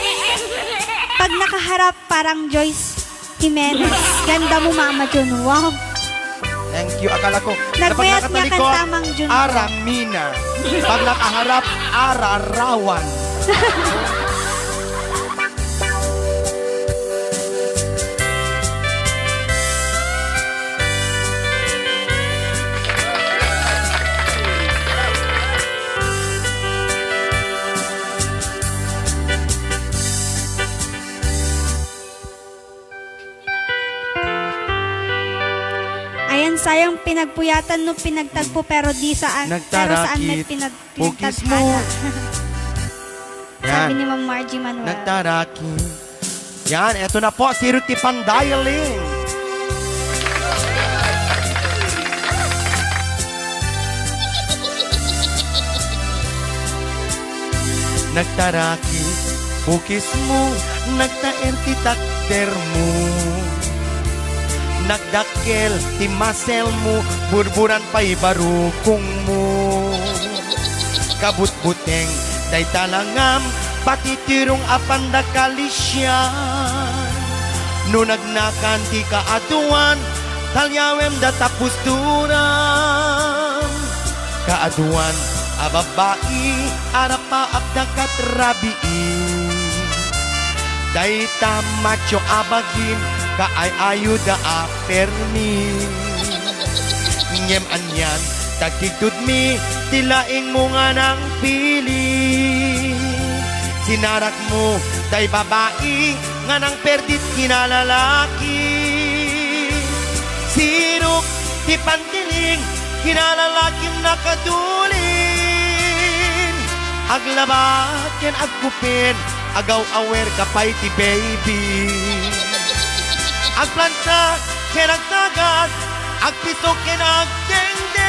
Pag nakaharap, parang Joyce Jimenez. Ganda mo, Mama Jun. Wow. Thank you. Akala ko, kapag nakatalikod, Aramina. Pag nakaharap, Ararawan. Ayan, sayang pinagpuyatan no pinagtagpo, pero di saan, pero saan met pinag-, pinagtagana. Yan. Sabi ni Ma'am Margie Manuel. Nagtarakit. Yan, eto na po, sirok ti pandayaling. Nagtarakit, pukismo, nagtaer ti takdermo. Nagdakkel ti maselmo, burburan pay barukongmo. Kabutbuteng dayta langam, patitirong a pandakalisian. No nagnakan ti kaaduan, talyawem data pusturam. Kaaduan a babbai, arapaap da kat rabii. Dayta macho a bagim, kaay-ayoda a permi. Ngem anian, tagkigtudmi ti laingmo nga nangpili. Sinarakmo tay babai nga nangperdit kinalalaki. Sirok ti pantiling, kinalalakim nakadulin. Aglabat ken agkupin, agaw-awer ka pay ti baby. Agplanta ken agtagad, agpisok ken agdengdeng.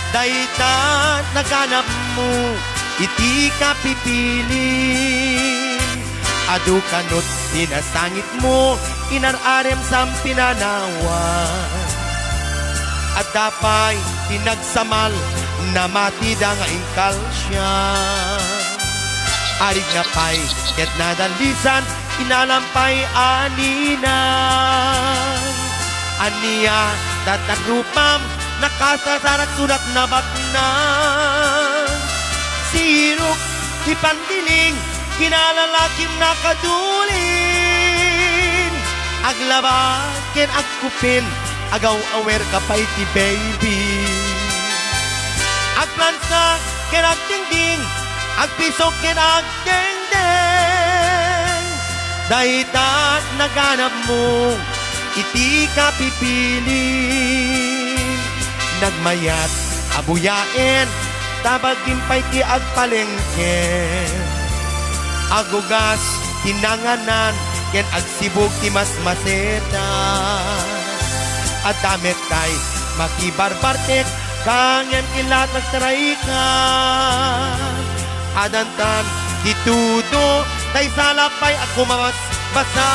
Dayta naganapmo iti kapipili. Adu kanut ti nasangitmo, inar-arem sa pinanawan. Adda pay ti nagsamal, namatida nga inkalsian. Arigna pay ket nadallisan, inalam pay a ninang. Ania, dayta rupam, nakasasarak sudat nabaknang. Sirok ti pandiling, kinalalakim nakaduli. Aglaba ken agkupin, agaw-awer ka pay ti baby. Agplansa ken agdingding, agpisok ken agdengdeng. Dayta naganapmo iti kapipili. Nagmayat a buyaen, ta bagim pay ti agpalengke. Agugas ti nanganan ken agsibug ti masmaseta. Adda met tay makibarbartek, ngem ket la nagtarayka. Adantan ti tudo, tay sala pay a kumabasbasa.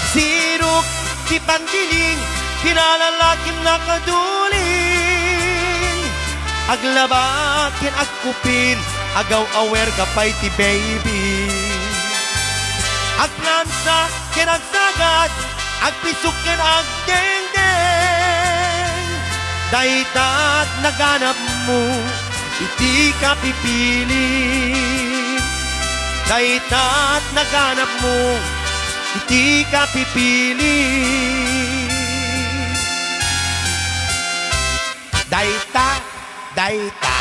Sirok ti pandiling, kinalalakim nakaduling. Aglaba ken agkupin, agaw-awer ka pay ti baby. Agplansa ken agsagad, agpisok ken agdengdeng. Dayta naganapmo iti kapipili. Dayta naganapmo iti kapipili. Dayta, dayta,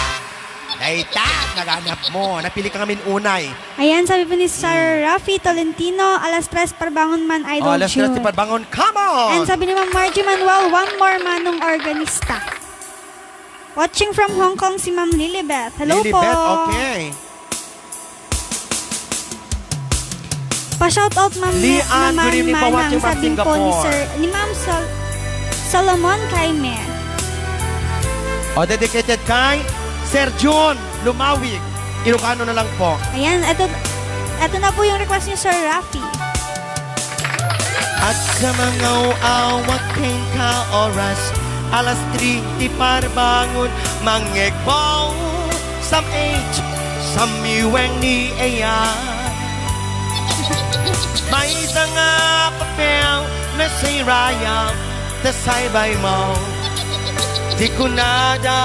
dayta naganapmo. Napili ka ngamin unay. Ayan, sabi po ni Sir Hmm. Rafi Tolentino, alas tres parbangon man, Idol Oh, alas tres June. ti parbangon. Come on! And sabi ni Ma'am Margie Manuel, one more manong organista. Watching from Hong Kong si Ma'am Lilibeth. Hello Lilibeth, po. okay. Pa-shoutout, Ma'am, Lian, naman, good evening po, Manang, watching from sabi po ni Singapore. Sir, ni Ma'am Sol-, Solomon Jaime. O, dedicated kay Sir Jun Lumawig. Ilocano na lang po. Ayan, eto, eto na po yung request ni Sir Rafi. At sa mga uawat ken ka oras, alas tres ti parbangon, mangngegbaw, some eight, some miweng ni Eya. Maysa nga papel na say rayam, ta say bay mo. Di kunada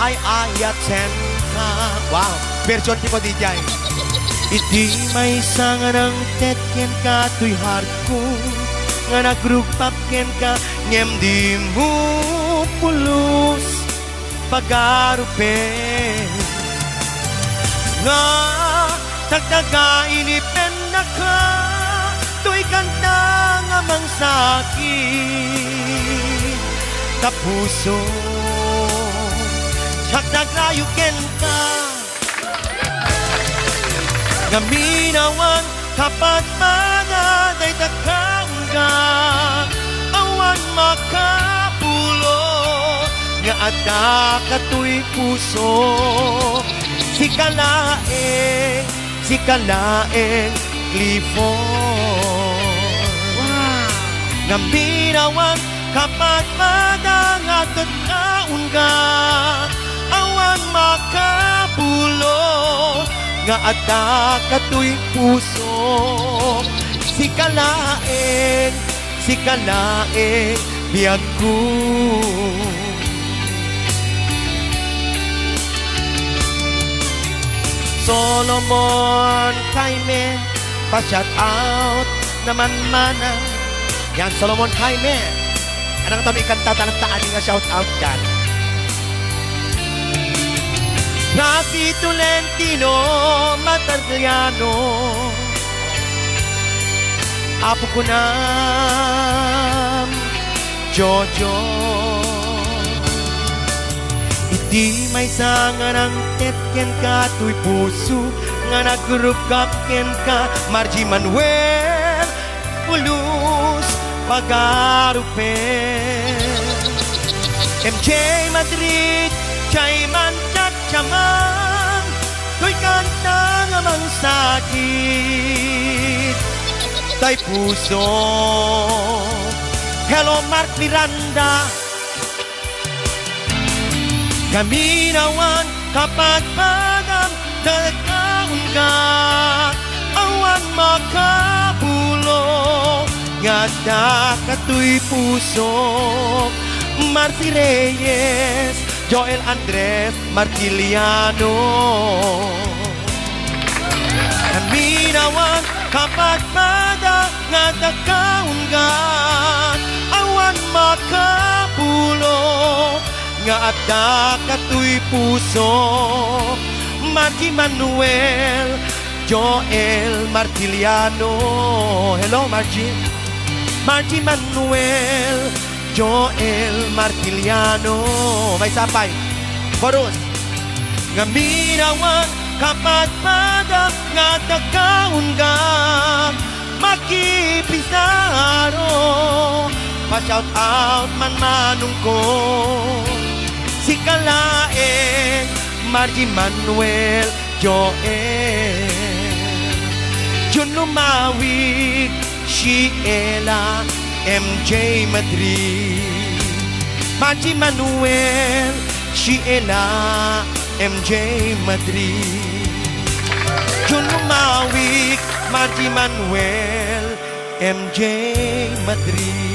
ay ayaten ka. Wow, version ti ko di jay. Idi maysa nga nangted kenka toy heart ko, nga nagrugpak kenka, ngem dimo pulos pagarupen. Nga tagtaga inipennaka, toy kanta nga mangsakit. Ta puso, siak nagrayo kenka. Ngamin awan kapatpata dayta kaungga, awan makapulo nga adda katoy puso. Sika laeng, sika laeng, Clifford. Wow. Ngamin awan kapatpata nga adda kaungga, awan makapulo nga adda katoy puso. Sika laeng, sika laeng, biagko. Solomon Jaime, pa-shout out naman manang. Yan, Solomon Jaime. Anang kami kanta talang taan nga shout out yan. Rafi Tolentino Matarliano, apo ko nam, Jojo. Idi maysa nga nangted kenka toy puso nga nagrugpak kenka, Margie Manuel, pulos pagarupen. M J Madrid, Jayman Chachaman, toy kanta nga mangsakit tay puso. Hello, Mark Miranda. Ngamin awan kapatpatam, dayta kaungga, awan makapulo nga adda katoy puso. Marcy Reyes, Joel Andres Martiliano. Naminawan, kapadpada nga adda kaunggan, awan makabulo nga adda katoy puso. Margie Manuel, Joel Martiliano. Hello, Margie. Margie Manuel, Joel Martiliano. Maysa pay. Chorus. Naminawan, kapadpada nga adda kaunggan, makipisaro. Pa-shout out man manongko. Sika laeng, Margie Manuel, Joel. Jun Lumawig, Sheila, M J Madrid. Margie Manuel, Sheila, M J Madrid. Jun Lumawig, Margie Manuel, M J Madrid.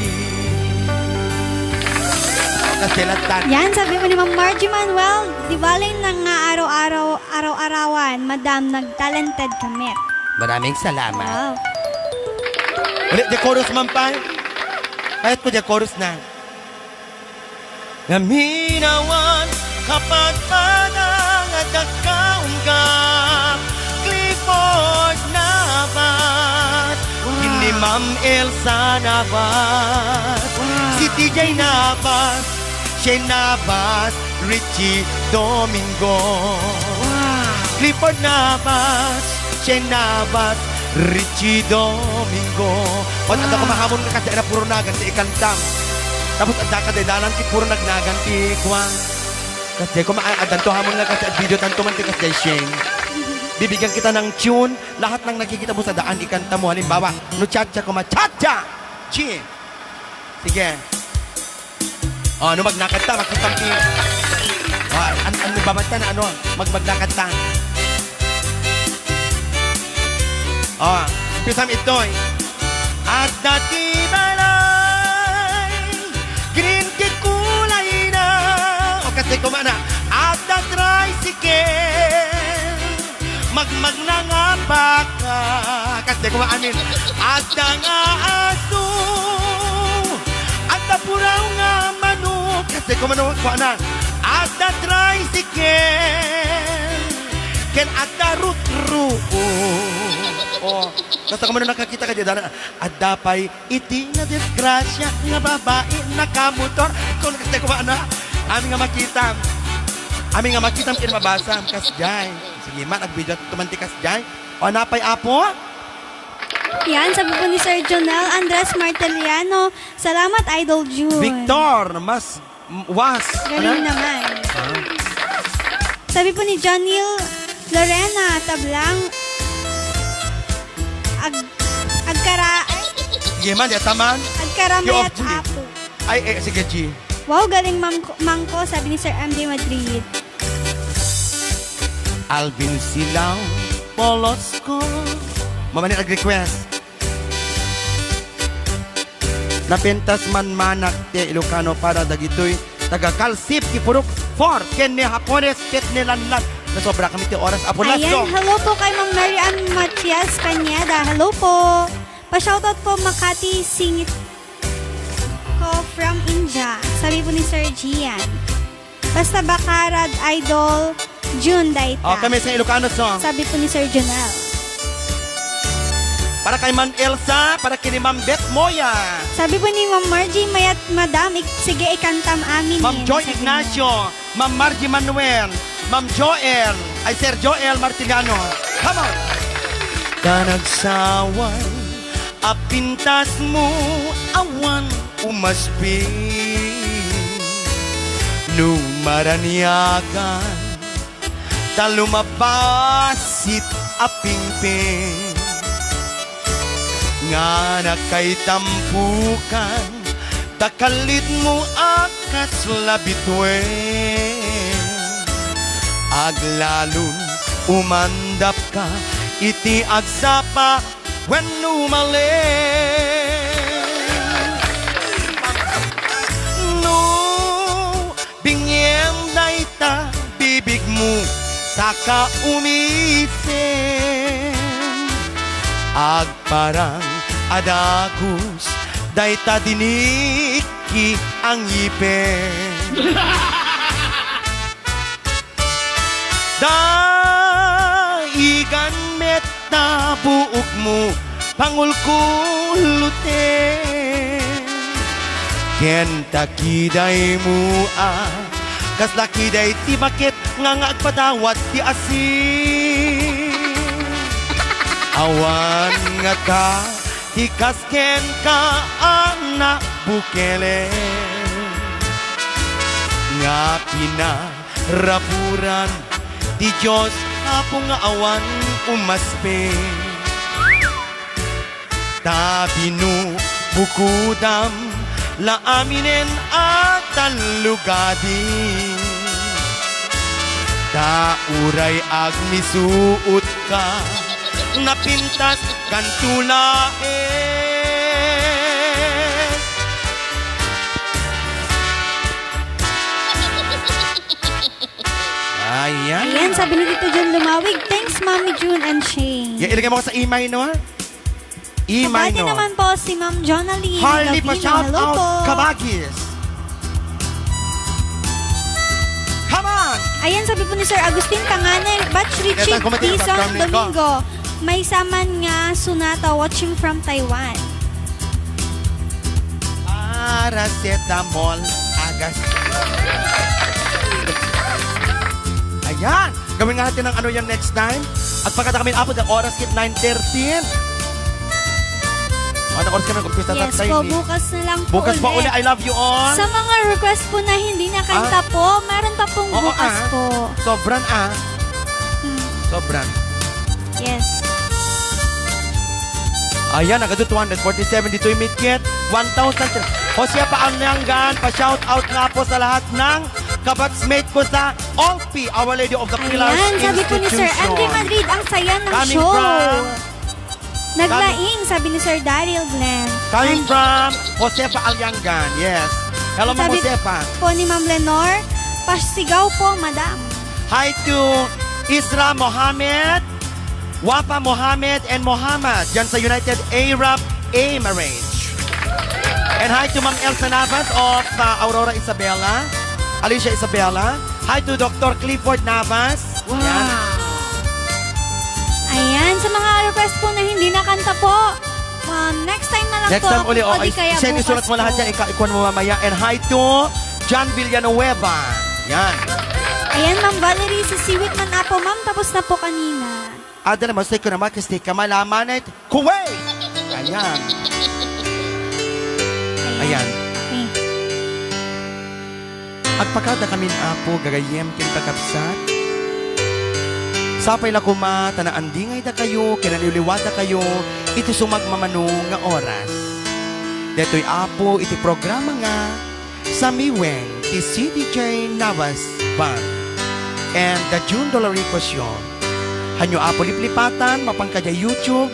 Kasilatan. Yan, sabi po ni Ma'am Margie Manuel, di bale na nga araw-araw, araw-arawan, madam, nagtalented kami. Maraming salamat. Wow. Ulit, the chorus, Ma'am Pay. Payat ko, the chorus na. Naminawan, kapadpada nga adda kaunggan, Clifford Navas, wow, ken ni Ma'am Elsa Navas, wow, si T J Navas, Shane Navas, Richie Domingo. Wow. Clifford Navas, Shane Navas, Richie Domingo. O, adda, wow, koma hamon nga kasdiay a puro nagan ti ikantam. Tapos adda kadi dalan ti puro nagnagan ti kuan. Kasdiay koma, a-, addanto hamon nga kasdiay video tanto man ti kasdiay Shane. Bibigyan kita ng tune, lahat ng nakikita mo sa daan, ikanta mo. Halimbawa, no cha-cha koma, cha-cha! Chi! Sige. O, no magnakadta, makitam ti, o, an-, ano ba man ta na, ano, mag-, magnakadta. O, umpisam itoy. Adda ti balay, green ti kulayna. O, kasdiay koma na. Adda tricycle. Magmagna nga baka, kasdiay koma amin. Adda nga aso, adda puraw nga manok, kasdiay koma no, kuana. Adda tricycle, ken adda rutro. O, kasdiay koma no, nakakita ka di, adda, adda pay iti nadisgrasya nga babai nakamotor. Ken kasdiay koma na. Amin nga makitam. Amin nga makitam ken mabasam. Kasdiay. Sige man, agbidio tuman ti kasdiay. O, napay, Apo? Yan, sabi po ni Sir Jonel Andres Martiliano, "Salamat, Idol June." Victor, mas, m-, was. Galing, ano? Naman. Ah. Sabi po ni Janil Lorena Tablang, ag-, agkara-, ay, sige man, di ataman. Agkaramayat, Apo. Ay, eh, sige, G. Wow, galing, ma'am ko, ma'am ko, sabi ni Sir M J Madrid. Alvin Silaw, polos ko. Mamani nag-request. Napintas man manak ti Ilocano para dagitoy taga Kalsib, Kipurok four, ken ni Hapones, ket ni Lanlan. Nasobra kami ti oras, Apo. Let's go. Ayan, hello po kay Ma'am Mary Ann Matias Cañada. Hello po. Pa-shoutout po, Makati, singit ko from India. Sabi po ni Sir Gian. Basta Bacarad, Idol June, dayta. O, kami sa Ilocano song. Sabi po ni Sir Junel. Para kay Ma'am Elsa, para kay ni Ma'am Beth Moya. Sabi po ni Ma'am Margie, mayat, madam, ik-, sige, ikantam amin, Ma'am eh, Joy sabi niya. Ignacio, Ma'am Margie Manuel, Ma'am Joel, ay, Sir Joel Martiliano. Come on! Kanagsawan a pintasmo, awan umasping. No maraniagan ta lumabas it a pingping, nga nakaitampukan ta kallitmo a kasla bituen. Aglalon umandapka iti agsapa wenno umali. No bingiem dayta bibigmo, saka umisi. Agparang a dagus dayta dinikki a ngipen. Daigan met ta buokmo, pangulkuloten. Ken ta kidaymo a, kasla kiday ti baket nga, nga agpadawat ti asin. Awan ngata ti kas kenka a nabukelen. Nga pina rapuran ti Dios, Apo, nga awan umaspen. Ta binubukodam la aminen a tallugadi. Ta uray agmisuotka, napintas kanto laeng. Ayan. Ayan, sabi ni Tito Jun Lumawig, "Thanks, Mami June and Shane." Ya, ilagay mo ka sa E minor. E Kabati minor. Naman po si Ma'am Jonaline Harley, Gavino. Pa-shout Hello out, po. Kabagis. Come on! Ayan, sabi po ni Sir Agustin Tangane, Batch Richie Etan, kumati ang Dizon background ko. Domingo. May saman nga sunata watching from Taiwan. Paracetamol, agas. Ayan. Gawin nga natin ang ano yung next time. At pagkata kami, Apo, the oras kit nine thirteen. Ano oras ka nag-umpisa, Yes Tatay po, Ni? Bukas na lang po Bukas pa ulit. Uli, I love you all. Sa mga request po na hindi nakanta Ah? po, meron pa pong Oo, bukas ah. po. Sobran, ah. Hmm. Sobran. Yes. Ayan, nagadu two hundred forty-seven ditoy mitket. One thousand. Jose Paanyangan, pa-shout out nga po sa lahat ng kabatsmate ko sa Alpi, Our Lady of the Pillars Ayan, sabi po ni Sir Institution. Andy Madrid, ang saya ng Coming show. From Naglaing, sabi ni Sir Daryl Glenn. Coming And from Josefa Aliangan, yes. Hello, Ma'am Sabi Josefa. po ni Ma'am Lenore, "Pasigaw po, madam." Hi to Isra Mohammed, Wapa Mohammed, and Mohammed, dyan sa United Arab Emirates. And hi to Ma'am Elsa Navas of, uh, Aurora Isabela, Alicia Isabela. Hi to Doctor Clifford Navas. Wow. Yan. Ayan, sa mga request po na hindi nakanta po, um, next time na lang Next po time ako uli, po, o, di ay, kaya send, bukas isulat mo lahat po. Yan, ika-, ikuha mo mamaya. And hi to John Villanueva. Yan. Ayan, Ma'am Valerie, sisiwit man apo, ma'am, tapos na po kanina. Ada naman, say ko naman, kasi ka malaman, eh, Kuwait! Ayan. Ayan. Ayan. Okay. Agpakada kamin, Apo, gagayyem ken kakabsat. Sapay la koma ta naandingay dakayo ken naliwliwa dakayo iti sumagmamano nga oras. Detoy, Apo, iti programa nga Samiweng ti C D J Navas Band and the June Dolorico Show. Hanyo, Apo, liplipatan mapan kadiay YouTube,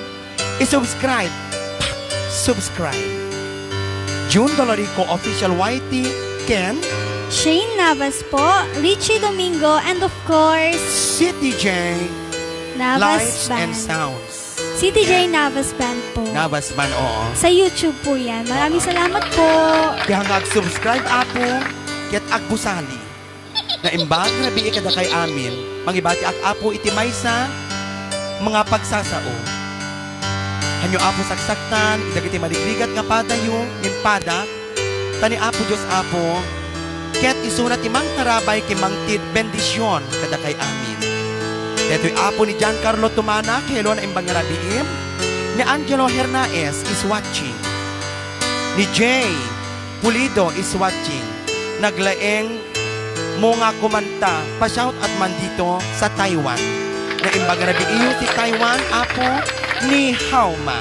i-subscribe. Subscribe. June Dolorico Official Y T ken Shane Navas po, Richie Domingo, and of course, C D J Navas Lights and Band. Sounds. C D J Yan. Navas Band po. Navas Band, oo. Sa YouTube po yan. Maraming Oo. salamat po. Kaya nga ag-subscribe, Apo, ket agbusali. Naimbag nga rabii kadakay amin, mangibatiak, Apo, iti maysa nga pagsasao. Hanyo, Apo, saksaktan dagiti maligrigat nga padayo, ngem padak, ta ni Apo Dios, Apo, ket isuna ti mangtarabay ken mangted bendision kadakay amin. Detoy, Apo, ni Giancarlo Tumana, hello, naimbag nga rabiim. Ni Angelo Hernaez is watching. Ni Jay Pulido is watching. Naglaeng mo nga kumanta, pa-shout out man dito sa Taiwan. Naimbag nga rabiiyo ti Taiwan, Apo, ni Haoma.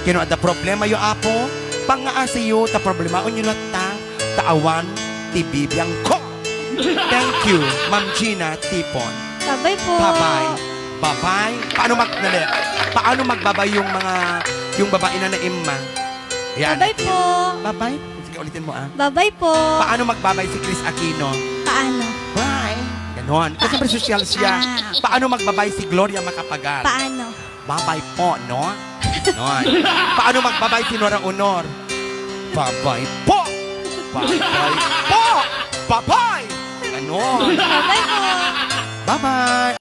Ken no adda problemayo, Apo, pangngaasiyo ta problemaenyo latta, ta awan ti bibiangko. Thank you, Ma'am Gina Tipon. Bye-bye po. Bye-bye. Bye-bye. Paano mag-, dali. Paano magbabay yung mga, yung babae na naimma? Yan. Bye-bye po. Bye-bye. Sige, ulitin mo, ah. Bye-bye po. Paano magbabay si Chris Aquino? Paano? Bye. Ganon. Kasi siyempre sosyal siya. Ah. Paano magbabay si Gloria Macapagal? Paano? Babay po, no? Ganon. Paano magbabay, Senora Honor? Babay po! Babay po! Babay! Ganon. Babay po! Babay!